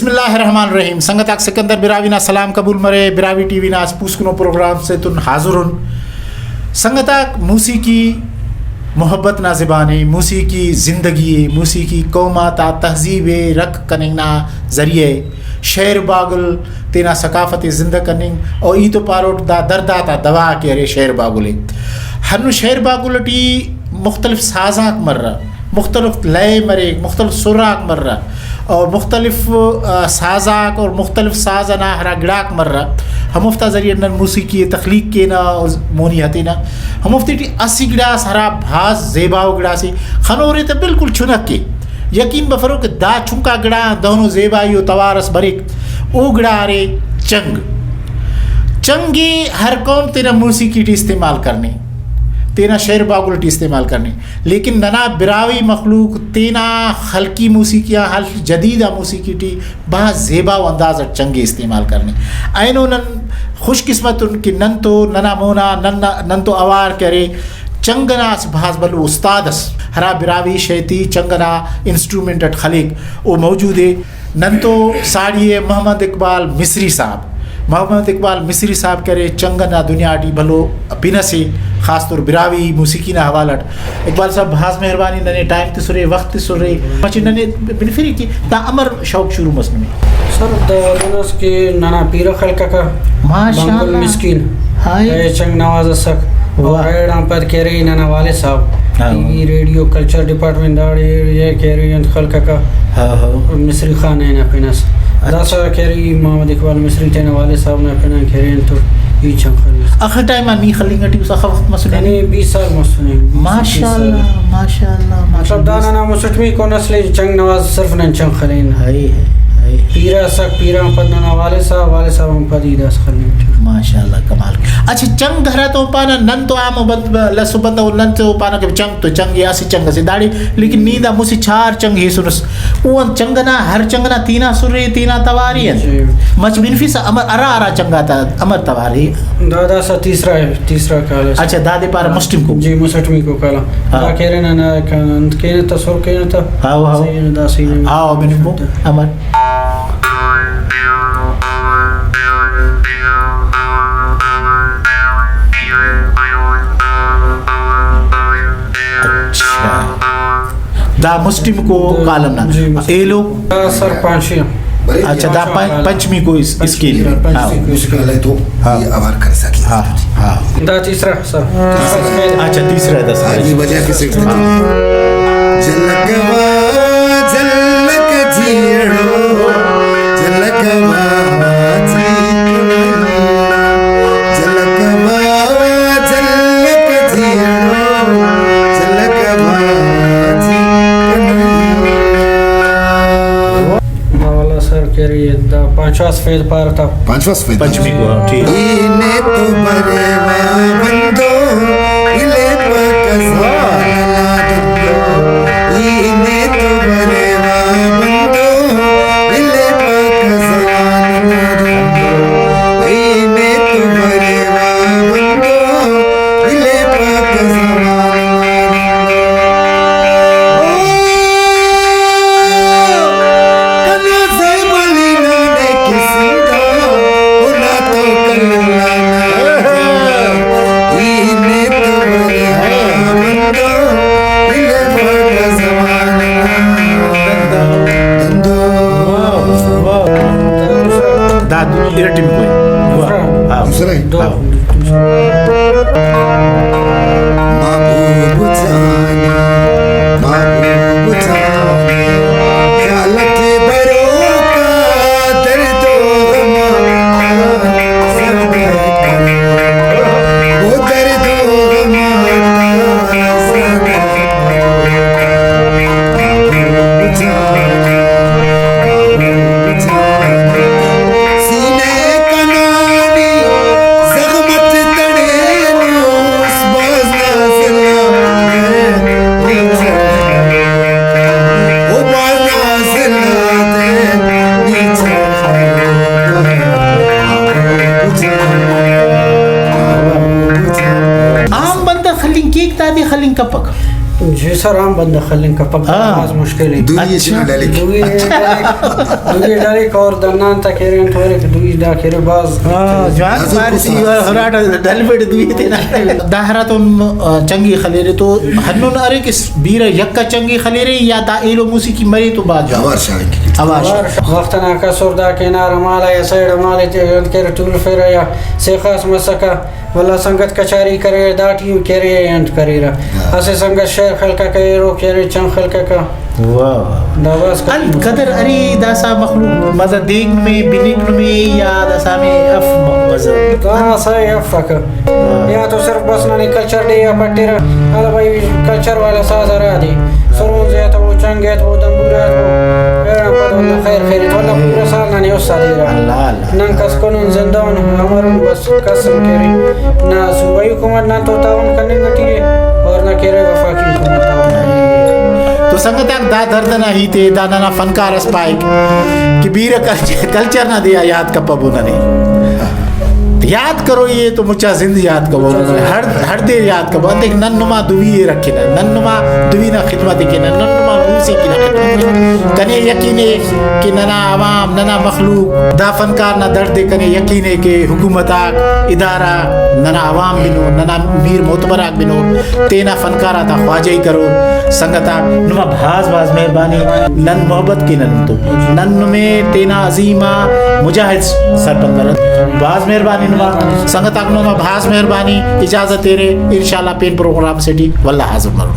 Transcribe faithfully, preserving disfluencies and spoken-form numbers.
بسم اللہ الرحمن الرحیم۔ سنگت آک، سکندر براہوئی نا سلام قبول مرے۔ براہوئی ٹی وی نا اس پوسکنو پروگرام سے تون حاضر ان۔ سنگت آک، موسیقی محبت نا زبان ءِ، موسیقی زندگی ءِ، موسیقی قوم آتا تہذیب ءِ رکھ کننگ نا ذریعہ ءِ۔ شعر باگل تینا ثقافت ءِ زندہ کننگ، او ای تو پاروٹ دا درد آتا دوا کہ ارے شعر باگل ءِ۔ ہندن شعر باگل ٹی مختلف ساز آک مرہ، مختلف لے مریک، مختلف سر آک مرہ، اور مختلف، آ، ساز آک اور مختلف ساز ئنا ہرا گڑاک مرہ، ہموفتا ذریعہ نن موسیقی ءِ تخلیق کینہ اور مونی ہتینہ۔ ہموفتے ٹی اسہ گڑاس ہرا بھاز زیباؤ گڑاسے، خنورے تہ بالکل چنک ءِ، یقین بفرو کہ دا چنکا گڑا دہنو زیبائی و توار ئس بریک، او گڑا ارے چنگ۔ چنگ ءِ ہر قوم تینا موسیقی ٹی استعمال کرنے، تینا شعر باگل ٹی استعمال کرنے، لیکن ننا براہوئی مخلوق تینا خلقی موسیقی آ، ہل-، جدید آ موسیقی ٹی بھاز زیباؤ انداز اٹ چنگ ءِ استعمال کرنے۔ اینو نن خوش قسمت ان کہ نن تو ننا مونا نن، نن تو اوار کہ ارے چنگ ئنا اسہ بھاز بھلو استاد ئس، ہرا براہوئی شیتی چنگ ئنا انسٹرومنٹ اٹ خلیک، او موجود ءِ۔ نن تو ساڑی ءِ محمد اقبال مصری صاحب، محمد اقبال مصری صاحب کہ ارے چنگ ئنا دنیا ٹی بھلو پن ئسے، خاص طور براہوئی موسیقی نا حوالہ اٹ۔ اقبال صاحب، بھاز مہربانی، ننے ٹائم تسرے، وخت تسرے، مچہ ننے بنفری کہ دا امر شوق شروع مس نمے؟ سر، دا دن اس کہ ننا پیرہ خلککہ، ماشاءاللہ۔ بنگل مسکین، ہائے۔ اے چنگ نواز اسک۔ واہ۔ ایڑان پد کہ ارے ننا والد صاحب، ہاں۔ ٹی وی، ریڈیو، کلچر ڈپارٹمنٹ داڑے اے کہ ارے انت خلککہ۔ ہاں، ہاں۔ مصری خان نا پن اس۔ اچھا۔ داسہ کہ ارے محمد اقبال مصری تینا والد صاحب نا پن آن کہ ارے انت تو ای چنگ خلیس۔ اخہ ٹائم آ نی خلنگ ٹی اس، اخہ وخت مسنے؟ کنے بیس سال مسنے، بیس اکیس سال۔ ماشاءاللہ، ماشاءاللہ، ماشاءاللہ۔ مطلب دا ننا مسٹمیکو نسل ءِ چنگ نواز صرف نن چنگ خلین۔ ہائے، ہائے۔ پیرہ اسک، پیرہ آن پد ننا والد صاحب، والد صاحب آن پد ای داسہ خلین۔ ماشاءاللہ، کمال۔ اچھا، چنگ ہرا تو پانہ، نن تو عام بند، لس بندغ نن تو پانہ کہ چنگ تو چنگ ءِ، اسہ چنگ اسے داڑے، لیکن نی دا مسہ چار چنگ ہیسنس۔ او انت چنگ ئنا، ہر چنگ ئنا تینا سر ءِ، تینا توار ءِ انت۔ جی۔ مچ بنفیسہ، امر ہرا ہرا چنگ آتا امر توار ءِ؟ دا داسہ تیسرا ءِ، تیسرا کال اس۔ اچھا، دادے پارہ مسٹمیکو۔ جی، مسٹمیکو کال آ۔ ہاں۔ دا کیرے نا، نا، کن-، انت کینہ تہ، سر کینہ تہ۔ ہاؤ، ہاؤ۔ صحیح نا، دا صحیح نا۔ ہاؤ، بنفو، امر۔ اچھا۔ دا مسٹمیکو کالم نا۔ جی، مسٹمیکو۔ ایلو؟ دا سر پانچویں۔ اچھا، دا پن-، پنچمیکو اس-، اسکیل۔ پنچمیکو۔ ہاں۔ میوزک والے تو ہاں۔ یہ اوار کر سکے۔ ہاں، ہاں۔ دا تیسرا سر۔ اچھا، تیسرا دا سر۔ آج بھی وجہ کسے ہاں۔ جلک وا، جلک جیڑو، جلک وا، جی۔ جلک وا، جلک جیڑو، جلک وا، جی۔ دا والا سر کہ ارے، دا پانچواں سفید پار تا۔ پانچواں سفید۔ پنچمی کو، ہاں، ٹھیک۔ ای نے تو بریوا بندو، الے پاک زانا دندو۔ ای نے تو بریوا بندو، الے پاک زانا دندو۔ ای نے تو بریوا بندو، الے پاک زانا دندو۔ او، کنا زیب علی نانے کسنگا، اونا تو کلا نا۔ ای نے تو بریوا بندو، الے پاک زانا دندو۔ دا دو، ایرٹی کوئی۔ واہ۔ ہاں۔ دوسرا ہے۔ ہاں۔ محبوب جان، محبوب جان، خیال اٹ بروکا درد و غم آتا سر درد کرو۔ او درد و غم آتا سر درد کرو۔ محبوب جان، محبوب جان، سینہ کنا نی زغمت تڑینس، باز نازل آتے نی چل، او باز نازل آتے نی چل۔ عام بندغ خلنگ کیک، دادے خلنگ کپک۔ جی سر، عام بندغ خلنگ کپک، ہاں۔ بھاز مشکل ءِ۔ دوئی اچھا۔ چنا ڈلک۔ دوئی ڈلک، دوئی ڈلک اور دنان تا کیرے انت ورے کہ دوئی دا کیرے بھاز۔ ہاں، جوان نظر پاریسی کساس۔ ہراٹا ڈل بڑ دوئی تینا۔ دا ہراتون، آ، چنگی خلیرے تو ہنون ارے کہ بیرہ یکا چنگی خلیرے یا دا ایلو موسیقی مرے تو بھاز جوان۔ اوار شاغنگ۔ اوار۔ اوار۔ وخت نا قصور دا کینار مالا یا سیڈ مالے تے انت کیرے تولفیرہ یا سیخاس مسکہ۔ ولدا سنگت کچاری کرے، دا ٹی کرے، انت کریرہ۔ ہاں۔ اسہ سنگت شعر خلککہ، ایروک ارے چنگ خلککہ۔ واہ، واہ۔ دا بس انت قدر ارے داسہ مخلوق مزہ دیک نمے، بنک نمے یا داسہ ہمے اف م-، مزہ؟ داسہ افکہ۔ ہاں۔ یا تو صرف بس ننے کلچر ڈے آ پٹرہ، ہلو بھائی کلچر والا ساز ہرا دے۔ سرونز ایتبو، چنگ ایتبو، دمبورہ ایتبو، ایڑان پد ولدا خیر خیر ایت۔ ولدا پورا سال ننے استاد ایرہ۔ اللہ اللہ۔ نن کس کنن زندہ ان، امر ان، بس کس ہم کیرے۔ نہ صوبائی حکومت نن تو تعاون کننگ ٹی ءِ اور نہ کیرے وفاقی حکومت تعاون۔ تو سنگت آک دا درد ئنا ہیت ءِ، دا ننا فنکار اس پائک کہ بیرہ کلچر، کلچر نا دے آ یات کپبو ننے۔ یات کرو ایے تو مچا زند یات کبو، ہر، ہر دے یات کبو۔ انتئے کہ نن نما دوی ءِ رکھنہ، نن نما دوی نا خدمت ءِ کینہ، نن نما موسیقی نا خدمت ءِ کینہ۔ کنے یقین ءِ کہ ننا عوام، ننا مخلوق دا فنکار نا درد ءِ کنے یقین ءِ کہ حکومت آک، ادارہ، ننا عوام بنو، ننا میر معتبر آک بنو، تینا فنکار آتا خواجہی کرور۔ سنگت آک، نما بھاز بھاز مہربانی، نن محبت کینہ نن تو، نن نمے تینا عظیم آ مجاہد سرپند مرن۔ بھاز مہربانی نما، سنگت آک نما بھاز مہربانی، اجازت ایرے، انشاءاللہ پین پروگرام سے ٹی ولدا حاضر مرون۔